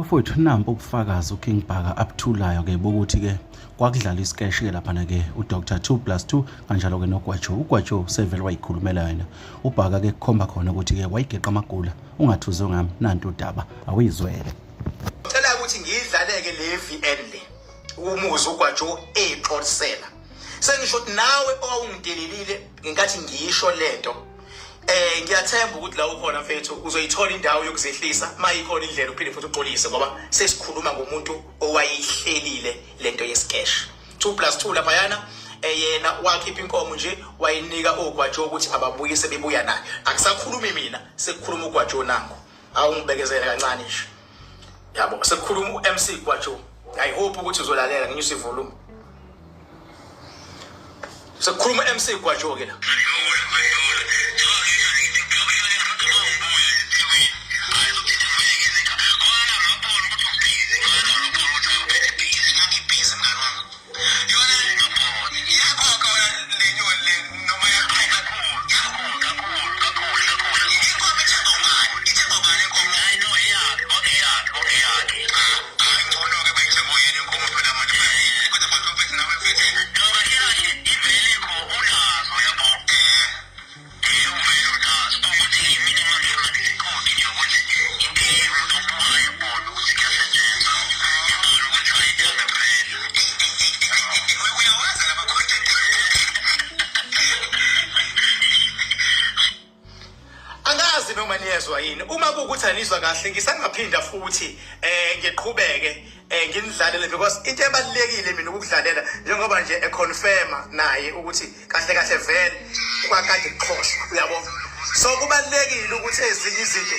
Bafowethu nampo ubufakazi uKing Bhaka abuthulayo ke bokuthi ke kwakudlala isikeshi ke laphana ke uDr 2 plus 2 kanjalo ke noGwajo. UGwajo sevele wayikhulumela yena. UBhaka ke kukhomba khona ukuthi ke wayigeqa amagula ungathuze ngami nantu udaba awuyizwele. Cela ukuthi ngiyidlaleke le VN le umuzi uGwajo exolisela. Sengisho ukuthi nawe owawungidelelile ngenkathi ngisho lento Eh ngiyathemba ukuthi la ukhona mfethu uzoyithola indawo yokuzehlisa mayikhona indlela uphinde futhi uxolise ngoba sesikhuluma ngomuntu owayihlelile lento yesikesh 2 plus 2 laphayana eh, yena wakhipha inkomo nje wayinika ogwajo ukuthi ababuyise bebuya nayo akusakhulumi mina sekukhuluma ugwajo nangu awungibekezele kancane nje yabo sekukhuluma uMC Gwajo i hope ukuthi uzolalela nginyusa ivolume sekukhuluma uMC Gwajo ke la Angazi noma niyezwa yini uma kuwukuthi anizwa kahle ngisangaphinda futhi eh ngiqhubeke eh nginidlalele because into ebalulekile mina ukudlalela njengoba nje econfirma naye ukuthi kahle kahle vele kwakade kuxhoshwa uyabo so kubalulekile ukuthi ezinye izinto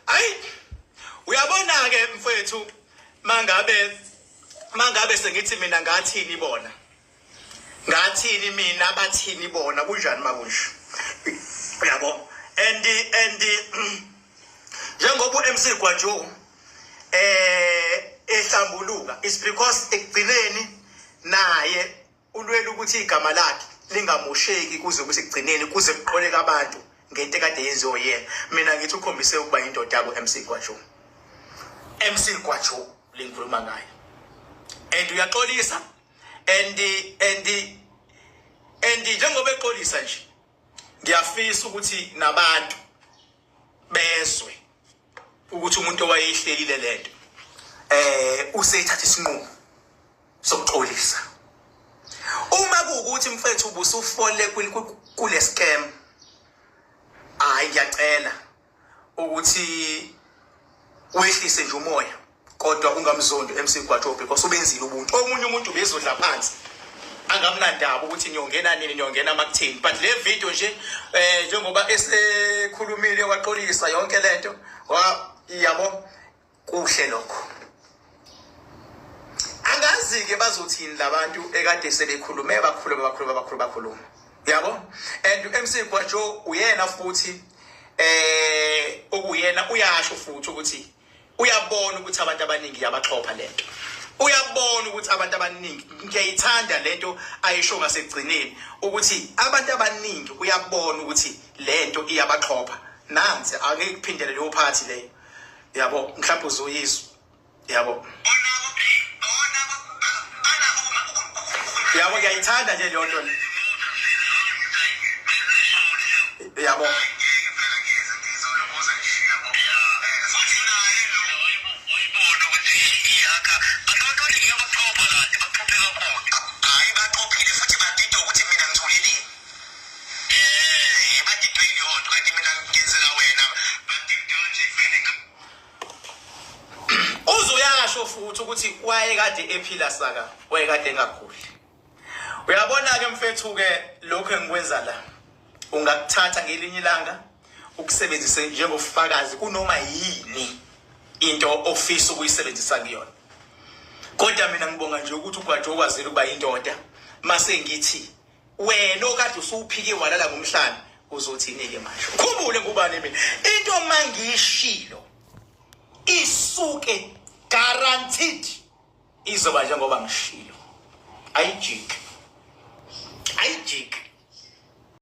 Ayi uyabona ke mfethu mangabe mangabe sengithi mina ngathini bona ngathini mina bathini bona kunjani makunje uyabo and and njengoba uMC Gwajo eh ehlambuluka it's because ekugcineni naye ulwela ukuthi igama lakhe lingamosheki kuze kuse kugcineni kuze kuqoleka abantu ngento ekade yenziwe yena mina ngithi ukhombise ukuba indoda yako MC Gwajo MC Gwajo lengikhuluma ngayo and uyaxolisa and and and njengoba exolisa nje ngiyafisa ukuthi nabantu bezwe ukuthi umuntu owayeyihlelile lento eh useyithatha isinqumo sokuxolisa uma kuwukuthi mfethu ubusufole kule scam hayi ngiyacela ukuthi wehlise nje umoya kodwa ungamzondi MC Gwajo because ubenzile ubuntu omunye umuntu ubezodla phansi angamnandaba ukuthi niyongena nini niyongena makuthini but le video nje eh njengoba esekhulumile waxolisa yonke lento wa yabo Kuhle lokho. Angazi-ke bazothini labantu ekade sebekhulume bakhuluma bakhuluma bakhuluma bakhuluma. Yabo? And uMC Gwajo uyena futhi eh okuyena uyasho futhi ukuthi uyabona ukuthi abantu abaningi yabaxhopha lento. Uyabona ukuthi abantu abaningi ngiyayithanda lento ayisho ngasekugcineni ukuthi abantu abaningi uyabona ukuthi lento iyabaxhopha. Nansi angeke kuphindele leyo phathi leyo. yabo mhlawumbe uzoyizwa yabo yabo ngiyayithanda nje leyo nto yabo Ngasho futhi ukuthi wayekade ephila saka, wayekade engakhuli. Uyabona-ke mfethu-ke lokhu engikwenza la ungakuthatha ngelinye ilanga ukusebenzise njengofakazi kunoma yini into ofisa ukuyisebenzisa kuyona. Kodwa mina ngibonga nje ukuthi uGwajo ukwazile ukuba yindoda mase ngithi wena okade usuphike walala ngomhlane uzothini-ke manje? Khumbule ngubani mina into mangiyishilo isuke guaranteed izoba njengoba ngishilo, ayijiki, ayijiki.